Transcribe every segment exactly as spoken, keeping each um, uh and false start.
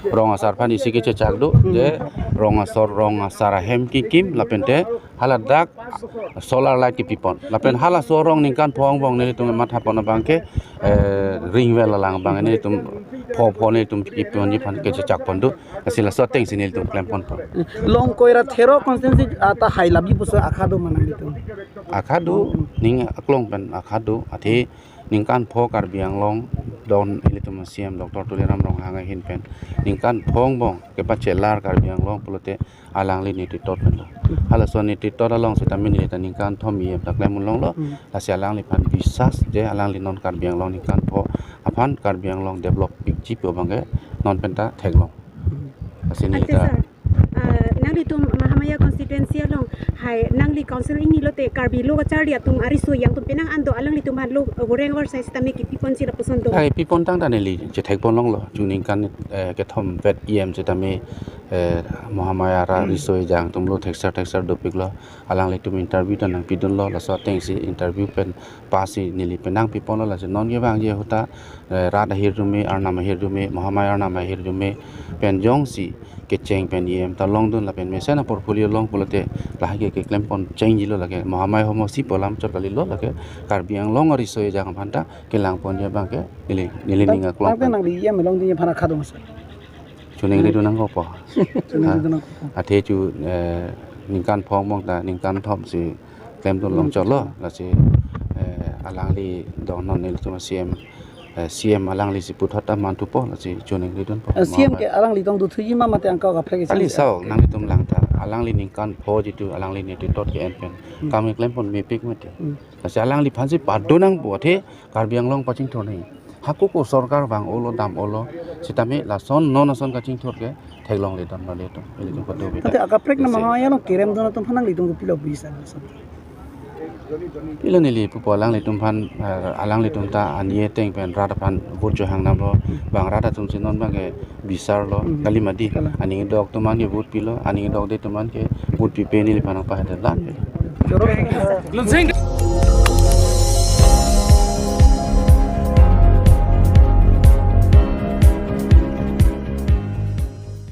Rong asar aphan isi kechechak do, je rong asor, rong asar ahem kikim, lapente haladak solar light kipipon. Lapen halaso arong ningkan pho angbong nelitum mathapon abangke, eh, ring well alang abang nelitum pho pho nelitum kiponji aphan kechechakpon do. Lasi laso atengsi nelitum klemponpo. Long koira thero constituency ata hai labi puso akha do ma nanglitum? Akha do, ning aklong pen akha do, athe ningkan pho Karbi Anglong don ilitum C M Doctor Tuliram Ronghang ahin pen ningkan pho angbong kepachelar Karbi Anglong pulote alangli nititod pen lo. Halaso nititod along sitame neli ta ningkan thom E M ta klem un longlo. Hmm. Lasi alangliphan bisas je alangli non Karbi Anglong ningkan pho aphan Karbi Anglong develop pikji pu abangke non penta theklong. Hmm. Lasi neli Ante ta sir, ah, nanglitum Mahamaya constituency along hai nangli council ingni lote Karbi lo kacharli atum ariso yang atum penang an do, alanglitum aphan lo goreng or sai sitame kipiponji lapuson do? Hai pipon tangte neli chethekpon longlo, chu ningkan, eh, kethom vet E M sitame, eh, Mahamaya ra Hmm. riso ejang atum lo thekser thekser dopiklo, alanglitum interview ta nangpidunlo, laso atengsi interview pen pass si neli penang piponlo, lasi non kevangji ahut ta, eh, rat ahirjume, arnam ahirjume, Mahamaya arnam ahirjume pen jongsi kecheng pen E M ta longdun lapen mesen a portfolio long pulote lahai ke keklempon chengji lo, lake Mahamaya homosi pu alam chot kalilo, lake Karbi Anglong ariso ejang aphan ta kelangponji abangke neli, neli ning aklong Tangte pen. Nangli E M longdunji aphan akha do ma sir? Chu ningri dun nangkokpo. Chu ningri dun nangkokpo. Athe chu, eh, ningkan pho angbong ta ningkan thomsi klemdun Hmm. longchotlo, lasi, eh, alangli don non nelitum C M, eh, C M alanglisi puthot ta manthupo, lasi chu ningri dunpo. Eh, C M ke alangli tong dothuji ma mate angka kaprek ke Kali chance? Sao, nanglitum lang ta. Alangli ningkan pho jitu alangli nititod ke-en pen Hmm. kam keklempon mepik mate. Hmm. Lasi alangliphansi pado nangpo athe Karbi Anglong pachingthur nangji. Hako ko sorkar vang-olo dam-olo sitame lason non ason kachingthur ke theklongle dam nangletum. Ilitum pado beda. Tangte akaprek na Lasi. Mahamaya along kerem dun atum aphan nanglitum kopilo bisa lason? Pilo neli pupo alanglitum aphan, eh, alanglitum ta ani ateng pen rat aphan vote chohang damlo, bang rat atumsi non abangke bisarlo, Hmm. kali mati. Kala. Aning dok atum aphan ke vote pilo, aning dokde atum aphan ke vote pipe neliphan nangpahedetlo. Jorok.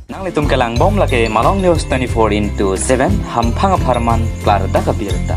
Nanglitum kelangbom lake Malong News twenty-four into seven, hamphang apharman klardak abirta.